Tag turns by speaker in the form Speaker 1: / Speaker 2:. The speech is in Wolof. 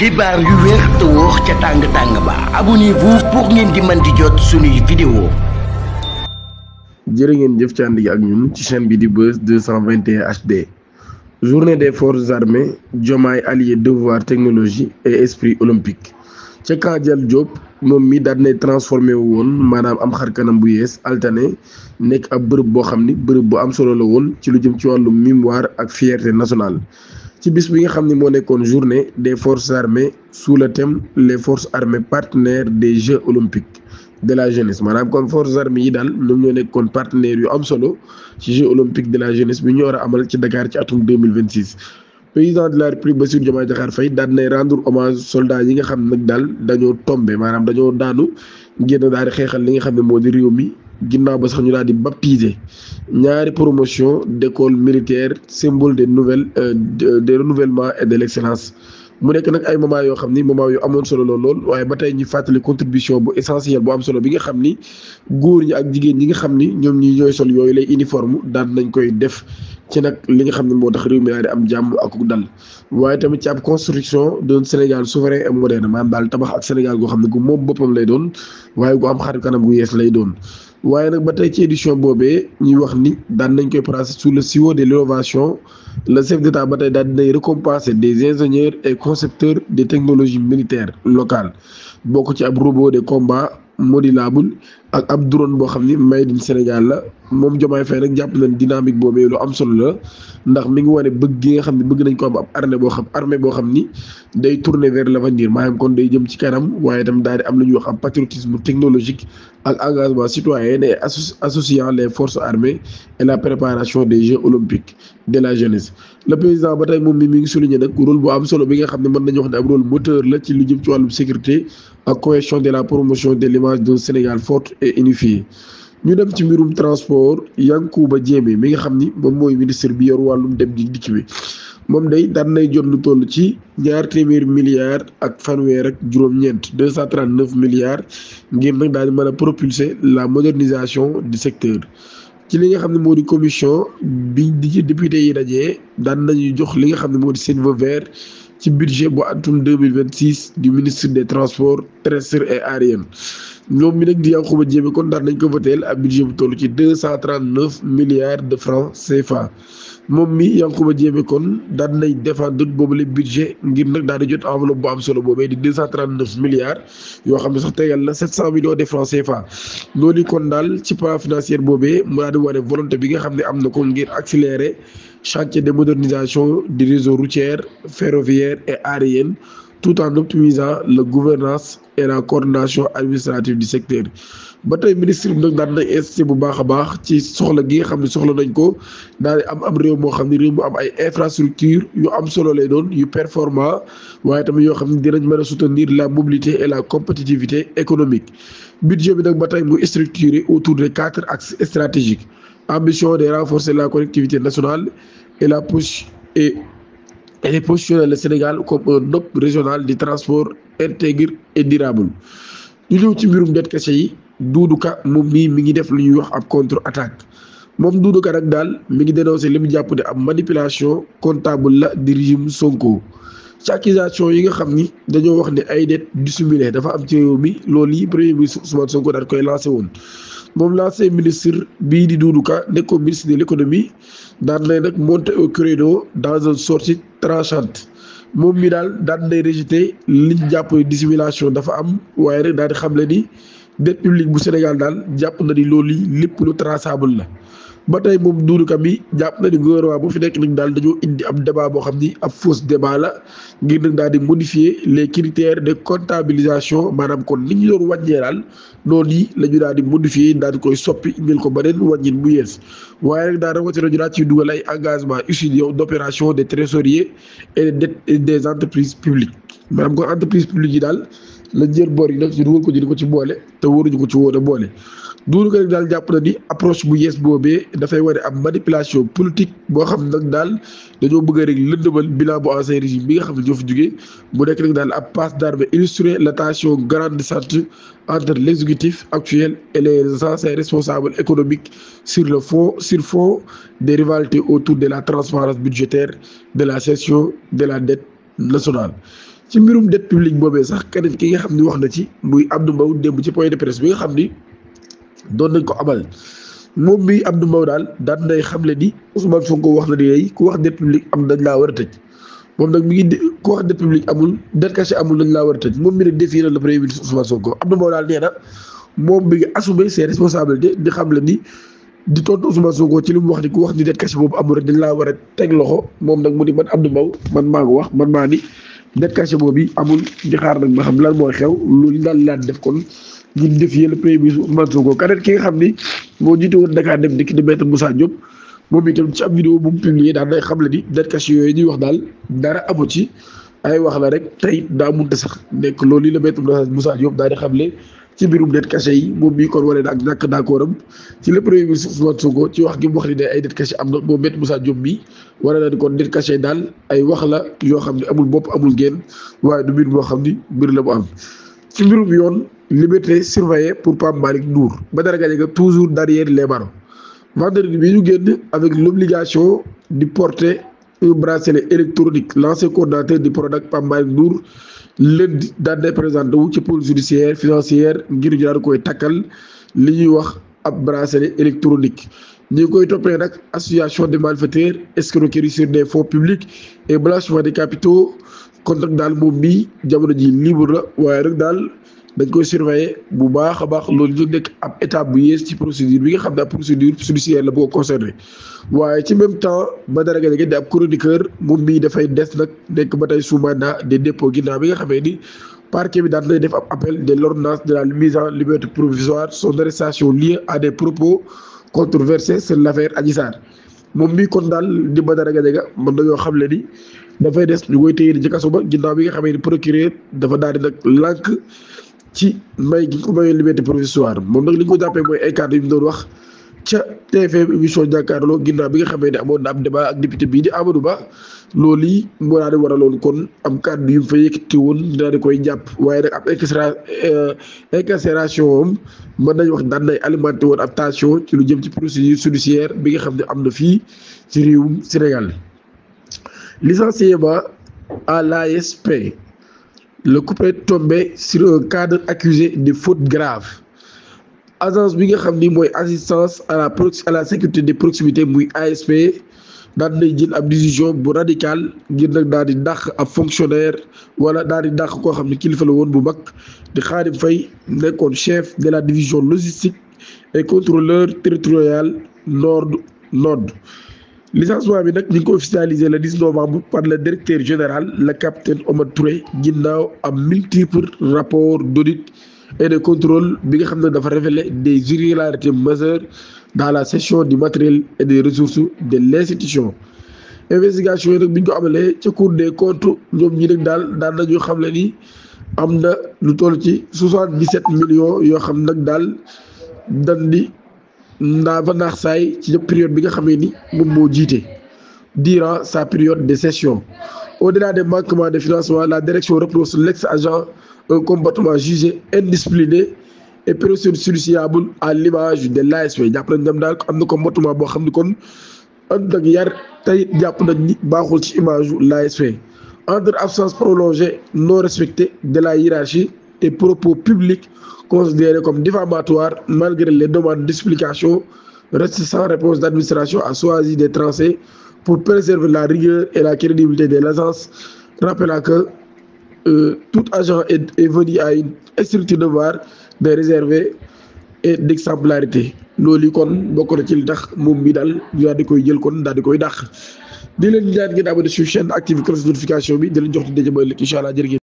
Speaker 1: xibaar yu wér te wóor ca tàng ba abonnez-vous pour ngeen di mën di jot suñuy vidéo.
Speaker 2: jërë ngeen jëf ci ànd gi ak ñun ci chaîne bi di Buzz 221 HD. journée des forces armées Diomaye allié devoir technologie et esprit olympique ca camp Dial Diop moom mi daal nay transformé wu woon maanaam am xar kanam bu yees altane nekk ab bërëb boo xam ni bërëb bu am solo la woon ci lu jëm ci wàllu mémoire ak fierté nationale. ci bis bi nga xam ne moo nekkoon journée des forces armées sous le thème les forces armées partenaires des Jeux olympiques de la jeunesse maanaam kon forces armées yi daal ñoom ñoo nekkoon partenaires yu am solo ci Jeux olympiques de la jeunesse bi ñu war a amal ci Dakar ci atum 2026. président de la République Bassirou Diomaye Diakhar Faye daal nay rendre hommage soldats yi nga xam nag daal dañoo tombé maanaam dañoo daanu génn daal di xeexal li nga xam ne moo di réew mi. ginnaaw ba sax ñu daal di baptiser ñaari promotion d'école militaire symbole des nouvelles des renouvellements et de l'excellence mu nekk nag ay moment yoo xam ni moment yu amoon solo lool waaye ba tey ñu fàttali contribution bu essentielle bu am solo bi nga xam ni góor ñi ak jigéen ñi nga xam ni ñoom ñi ñooy sol yooyu lay uniforme daan nañ koy def ci nag li nga xam ne moo tax réew mi daal di am jàmm ak dal waaye tamit ci ab construction d'un Sénégal souverain et moderne maanaam daal tabax ak Sénégal goo xam ne gu moom boppam lay doon waaye gu am xar kanam gu yees lay doon. waaye nag ba tey ci édition boobee ñuy wax ni daan nañ koy placer sous le sceau de l'innovation le chef d'État ba tey daal dinay récompenser des ingénieurs et concepteurs des technologies militaires locales bokk ci ab robot de combat modulable ak ab drone boo xam ni made in Sénégal la moom Diomaye Faye nag jàpp nañ dynamique boobee lu am solo la ndax mi ngi wane bëgg gi nga xam ne bëgg nañ ko am ab armée boo xam ni day tourner vers l'avenir maanaam kon day jëm ci kanam waaye itam daal di am lu ñuy wax am patriotisme technologique ak engagement citoyen et associant les forces armées et la préparation des Jeux olympiques de la jeunesse. le président ba tey moom mi ngi souligner nag rôle bu am solo bi nga xam ne mën nañu wax ne ab rôle moteur la ci lu jëm ci wàllum sécurité ak cohésion de la promotion de l'image d'un Sénégal fort et unifié. ñu dem ci mbirum transport Yankhoba Diémé mi nga xam ni moom mooy ministre bi yor wàllum dem gi dikk bi moom day daan nay jot lu toll ci $200 milliards ak fanweer ak juróom-ñeent 239 milliards ngir nag daal di mën a propulser la modernisation du secteur. ci li nga xam ne moo di commission bi di ci député yi dajee daan nañuy jox li nga xam ne moo di seen feu vert ci budget bu atum 2026 du ministre des transports terrestres et aériens ñoom mi nag di Yankhoba Diémé kon daan nañ ko voteel ab budget bu toll ci 239 milliards de francs CFA moom mi Yankhoba Diémé kon daan nay défendre boobu le budget ngir nag daal di jot enveloppe bu am solo boobee di 239 milliards yoo xam ne sax tegal na 700 millions de francs CFA loolu kon daal ci plan financier boobee mu daal di wane volonté bi nga xam ne am na ko ngir accélérer chantier de modernisation du réseau routier ferroviaire et aérien tout en optimisant la gouvernance et la coordination administrative du secteur. ba tey ministre bi nag daan na insisté bu baax a baax ci soxla gi nga xam ne soxla nañ ko daal di am réew moo xam ne réew mu am ay infrastructure yu am solo lay doon yu performant waaye tamit yoo xam ne dinañ mën a soutenir la mobilité et la compétitivité économique. budget bi nag ba tey mu structuré autour de 4 axes stratégiques ambition de renforcer la connectivité nationale et la push et positionner le Sénégal comme un hub régional du transport intègre et durable. ñu ñëw ci mbirum det kese yi Doudou Ka moom mii mi ngi def lu ñuy wax ab contre attaque moom Doudou Ka nag daal mi ngi dénoncé li mu jàpp ne ab manipulation comptable la di régime Sonko ci accusation yi nga xam ni dañoo wax ne ay dette dissimulée dafa am ci réew mi loolu yi premier ministre Ousmane Sonko daal koy lancé woon moom l'ancien ministre bii di Doudou Ka nekkoon ministre de l'économie daan nay nag monter au credo dans une sortie tranchante moom mi daal daan nay rejeté liñ jàpp dissimulation dafa am waaye rek daal di xamle ni dette publique bu Sénégal daal jàpp na ni loolu yi lépp lu traçable la. ba tey moom Doudou Ka mi jàpp na ni gouvernement bu fi nekk nag daal dañoo indi ab débat boo xam ni ab fausse débat la ngir nag daal di modifier les critères de comptabilisation maanaam kon li ñu doon wàññee daal noonu yi la ñu daal di modifier daal di koy soppi indil ko beneen wàññin bu yees waaye rek daal rawatina ñu daal ciy dugal ay engagement issus d'opération des trésoriers et des entreprises publiques maanaam kon entreprise publique yi daal la jël bor yi nag ñu dugal ko di ko ci boole te waruñu ko ci woon a boole. Doudou Ka daal jàpp na ni approche bu yees boobee dafay wane am manipulation politique boo xam nag daal dañoo bëgg a rek lëndëmal bilan bu ancien régime bi nga xam ne ñoo fi jógee mu nekk nag daal ab passe d'armes illustrer la tension grandissante entre l'exécutif actuel et les anciens responsables économiques sur fond des rivalités autour de la transparence budgétaire de la gestion de la dette nationale. ci mbirum dette publique boobee sax keneen ki nga xam ni wax na ci muy Abdou Mbow démb ci point de presse bi nga xam ni doon nañ ko amal moom bi Abdou Mbow daal daan nay xamle ni Ousmane Sonko wax na ni ku wax dette publique am dañ laa war a tëj moom nag mi ngi ku wax dette publique amul dette cachée amul dañ laa war a tëj moom mi ne défier le premier ministre Ousmane Sonko Abdou Mbow daal nee na moom mi ngi assumer ses responsabilités di xamle ni di tontu Ousmane Sonko ci li mu wax ni ku wax ni dette cachée boobu amul rek dañ laa war a teg loxo moom nag mu ni man Abdou Mbow man maa ko wax man maa ni dette cachée boobu amul di xaar nag ma xam lan mooy xew loolu daal laan def kon ñu défier le premier ministre Ousmane Sonko keneen ki nga xam ni moo jiite woon Dakar Dem Dikk di Maître Moussa Diop moom itam ci ab vidéo bu mu publié daan day xamle ni dette cachée yooyu ñuy wax daal dara amu ci ay wax la rek tey daa munte sax nekk loolu la Maître Moussa Diop daal di xamle ci mbirum dette cachée yi moom mii kon wane na ak ñàkk d'accord am ci le premier ministre Ousmane Sonko ci wax gi mu wax ni ne ay dette cachée am na moom Maître Moussa Diop mii wane na ni kon dette cachée daal ay wax la yoo xam ne amul bopp amul génn waaye du mbir moo xam ni mbir la mu am ci mbirum yoon liberté surveillée pour Pape Malick Ndour Badara Gadiaga toujours derrière les barreaux vendredi bi ñu génn avec l'obligation de porter un bracelet électronique l'ancien coordonnateur du Prodac Pape Malick Ndour lundi daan day présenté wu ci pôle judiciaire financière ngir ñu daan koy takkal li ñuy wax ab bracelet électronique ñi ngi koy toppee nag association des malfaiteurs escroquerie sur des fonds publics et blanchiment des capitaux kon nag daal moom bii jamono ji libre la waaye rek daal dañ koy surveiller bu baax a baax loolu ñu nekk ab étape bu yées ci procédure bi nga xam ne ab procédure judiciaire la boo concerné waaye ci même temps Badara Gadiaga di ab chroniqueur moom bii dafay des nag nekk ba tey sous mandat de dépôt ginnaaw bi nga xamee ni parquet bi daan lay def ab appel de l'ordonnance de la mise en liberté provisoire son arrestation liée à des propos controversés sur l'affaire Adji Sarr moom bii kon daal di Badara Gadiaga mën nañoo xamle ni dafay des ñu koy téye di ci kaso ba ginnaaw bi nga xamee ni procureur dafa daal di nag lànk ci may gi ko mayee liberté provisoire moom nag li ñu ko jàppee mooy ay kàddu yu mu doon wax ca TFM émission jàkkaarloo ginnaaw bi nga xamee ne amoon na am débat ak député bii di Amadou Ba loolu yi moo daal di waraloon kon am kàddu yu mu fa yëkkati woon daal di koy jàpp waaye nag ab incarcération am mën nañu wax daan nay alimenté woon ab tension ci lu jëm ci procédure judiciaire bi nga xam ne am na fii ci réewum Sénégal licenciement à l'ASP. Le couplet est tombé sur un cadre accusé de fautes graves agence bi nga xam ni mooy assistance à la sécurité de proximité muy ASP daan nay jël ab décision bu radicale ngir nag daal di dàq ab fonctionnaire wala daal di dàq koo xam ne kilifa la woon bu mag di Khadim Faye nekkoon chef de la division logistique et contrôleur territorial nord licenciement bi nag ñu ngi ko officialisé le 10 novembre par le directeur général le capitaine Omar Touré ginnaaw am multiples rapports d'audit et de contrôle bi nga xam ne dafa révélé des irrégularités majeures dans la gestion du matériel et des ressources de l'institution investigation yi nag bi ñu ko amalee ca Cour des comptes ñoom ñi nag daan nañu xam le ni am na lu toll ci 77 millions yoo xam nag daal dan di fa naax saay ci période bi nga xamee ni moom moo jiite durant sa période de session au-delà des manquements de financement la direction reproche l'ex-agent un comportement jugé indiscipliné et préjudiciable à l'image de l'ASP jàpp nañ dem daal am na comportement boo xam ni kon ànd ak yar tey jàpp nañ ni baaxul ci image l'ASP entre absence prolongée non respectée de la hiérarchie et propos publics considérés comme diffamatoires malgré les demandes d'explication reste sans réponse d'administration a choisi de trancher pour préserver la rigueur et la crédibilité de l'agence rappelant que tout agent est venu à une stricte devoir de réserve et d'exemplarité loolu yi kon bokk na ci li tax moom mi daal ñu daal di koy jël kon daal di koy dàq di leen ñaan ngeen abonné sur chaîne active cloche notification bi di leen jox di daje ba ëllëg incha allah jërë ngeen